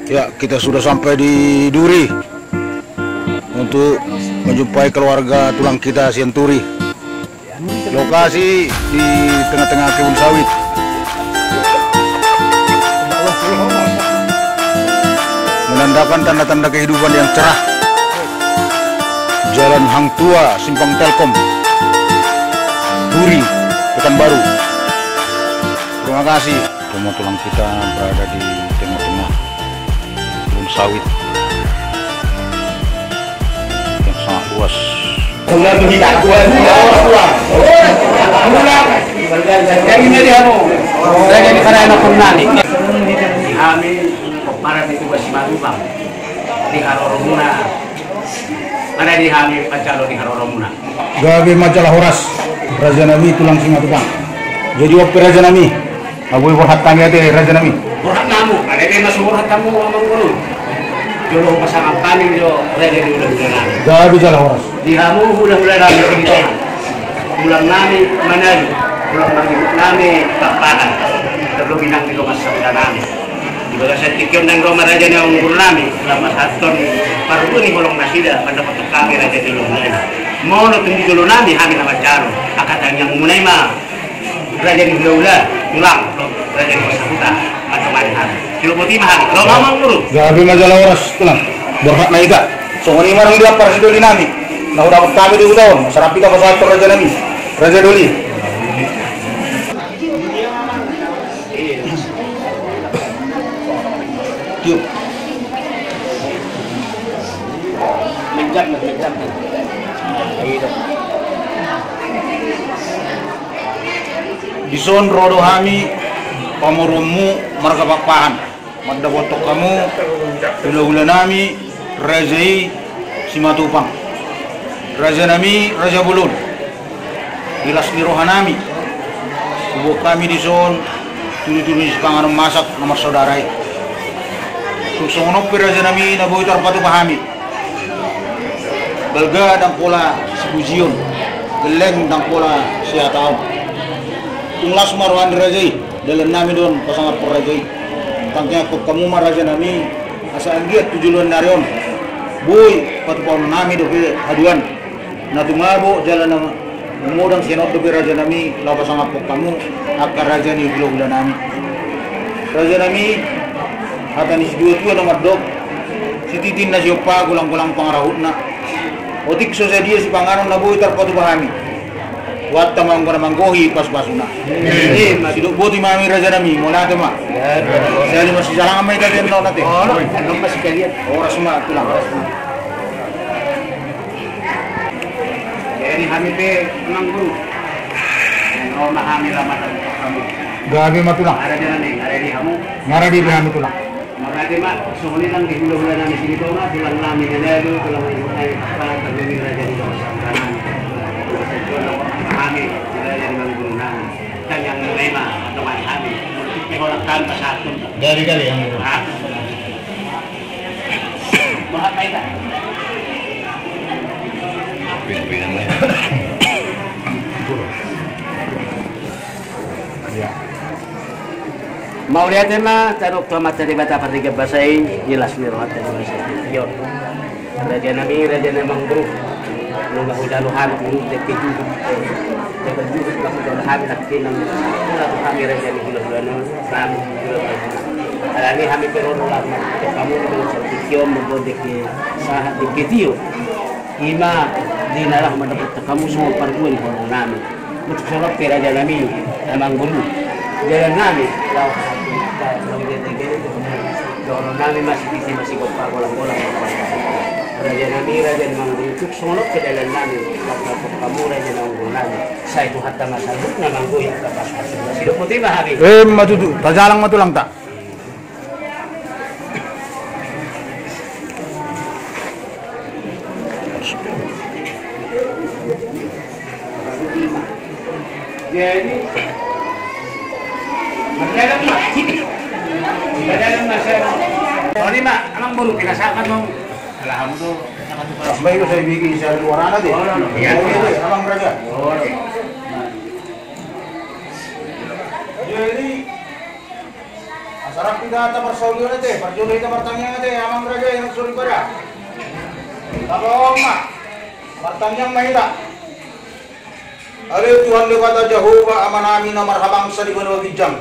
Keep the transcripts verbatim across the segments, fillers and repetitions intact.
Ya, kita sudah sampai di Duri untuk menjumpai keluarga tulang kita Sianturi. Lokasi di tengah-tengah kebun sawit, menandakan tanda-tanda kehidupan yang cerah. Jalan Hang Tua, Simpang Telkom, Duri, Pekanbaru. Terima kasih. Rumah tulang kita berada di tengah-tengah kebun sawit yang sangat luas. Tulang, tulang, tulang. Jadi, jadi, anu, saya jadi karena anak nami. Hami, para itu masih maju, Bang. Di haroromuna. Mana di hami pancalo di haroromuna. Gabe ma jala horas, raja nami tulang Simatupang. Jadi on pe raja nami. Abu borhat hami ate raja nami. Borhat namu, ada pe masuk borhat namu amang guru. Jolo pasangap hami jo raja di hulahula nami. Gabe jala horas. Di hamu hulahula nami di tengah. Tulang nami manali, tulang nami papahan. Terlebih nang di rumah sabda nami. Di bagasan tingki on naeng ro ma raja ni amang guru nami, laho pasahathon parbue ni holong nasida, mandapothon hami raja ni hulahula nami. Molo tung di jolo nami hami na manjalo, angka tangiangmuna i ma raja ni hulahula, tulang, raja ni pasahuta, manongani hami. Sidok boti ma hami, ro ma amang guru. Gabe ma jala horas tulang. Borhat ma hita. Songon i ma nang di ampar sidoli nami. Na hudapot hami di huta on, asa rap hita pasahathon raja nami. Raja doli. Tiup. Menjam, menjam. Dison ro do hami pamoruonmu marga Pakpahan. Mandapothon hamu hulahula nami raja i Simatupang. Raja nami, raja bolon. Di las ni roha nami, huboan hami dison tudutudu ni sipanganon masak na marsaudara i. Tung songon on pe raja nami na boi tarpatupa hami. Balga ndang pola sipujion, gelleng ndang pola sihataon. Tung las ma roha ni raja i, dalan nami do on pasangaphon raja i. Tangiangkon hamu ma raja nami, asa anggiat tu joloan ni ari on boi patupaon nami dope haduan. Na tumabo jala na modang sian on dope raja nami, laho pasangaphon hamu angka raja ni hulahula nami. Raja nami, hata ni situatua na mandok, sititi na siompa, golanggolang pangarahutna. Otik so sadia sipanganon na boi tarpatupa hami. Huanta ma anggo na manggohi pasupasuna. Sidok boti ma hami raja nami, mauliate ma. Sahali masijalangan ma hita di na on ate. Horas ma tulang. Jadi hami pe amang guru. Ro ma hami laho mandapothon hamu. Gabe ma tulang. Ngarade nami, ngarade hamu. Ngarade be hami tulang. Ngarade ma, songon i nang di hulahula nami sini tona, tulang nami na lalu, tulang nami apa, terjadi raja di bawah sabda nami. Hami, raja di amang guru nami. Tangiangmuna i ma manongani hami. Molo tung pe holan hami pasahathon. Gabe gabe amang guru. Mauliate ma tadok tu Amanta Debata Pardigan basa i, di las ni rohanta di bagasan tingki on. Raja nami, raja ni amang guru. Nunga hujalo hami tu dengke juhut. Dengke juhut ma hujalo hami nangkin nang. Hujalo hami raja ni hulahula nami. Alani hami pe ro do laho mandapothon hamu di bagasan tingki on, mamboan dengke sahat dengke tio. I ma di na laho mandapothon hamu songon parbue ni holong nami. Tung songon on pe raja nami, amang guru. Dalan nami laho, laho dengke tio. Dohonon nami ma sititi ma sigompa, golanggolang. Raja nami, raja ni amang guru. Tung songon on pe dalan nami laho mandapothon hamu raja ni amang guru nami. Sai Tuhanta ma saluhutna manggohi angka pasupasuna. Sidok boti ma hami. Emma tutu, tajalang ma tulangta. Jadi, mardalan ma. Mardalan ma, saya. Songon i ma, amang guru, pinasahat ma. Salah hamu tu. Baik, saya bikin saya luar anak deh. Iya. Amang raja. Jadi, asa Rap hita taparsaulion ate, parjolo hita martangiang ate, amang raja, anak soripada. Tapa ma, martangiang ma hita. Ale Tuhan Debata Jahowa, Amanami na marhabangsa di banua ginjang.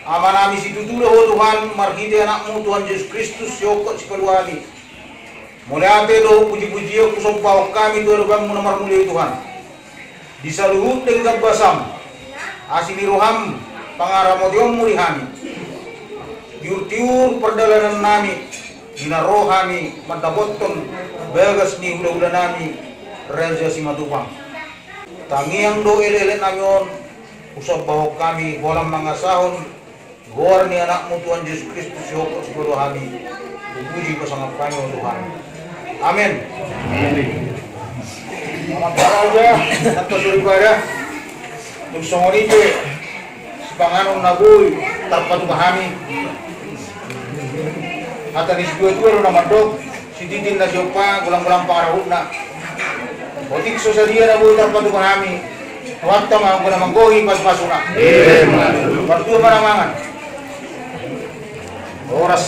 Amanami, situtu do Ho Tuhan, marhite Anakmu Tuhan Jesus Kristus, sihongkop sipalua hami. Mauliate dohot pujipujian husombahon hami tu adopanMu na marmulia i Tuhan. Di saluhut denggan basam, asi ni rohaM, pangaramotionMu di hami. Tiurtiur pardalanannami, di na ro hami mandapothon bagas ni hulahulanami, Raja Simatupang. Tangiang do elekeleknami on, husombahon hami holan mangasahon goar ni Anakmu Tuhan Jesus Kristus, sihongkop sipalua hami. Hupuji pasangap hami Ho Tuhan. Amen. Amen. Selamat pagi, Raja. Selamat soripada. Tung songon i pe sipanganon na boi tarpatupa hami. Hata ni situatua do na mandok, sititi na siompa, golanggolang pangarahutna. Otik so sadia na boi tarpatupa hami, Tuhanta ma anggo na manggohi pasupasuna. Martua ma na mangan. Horas.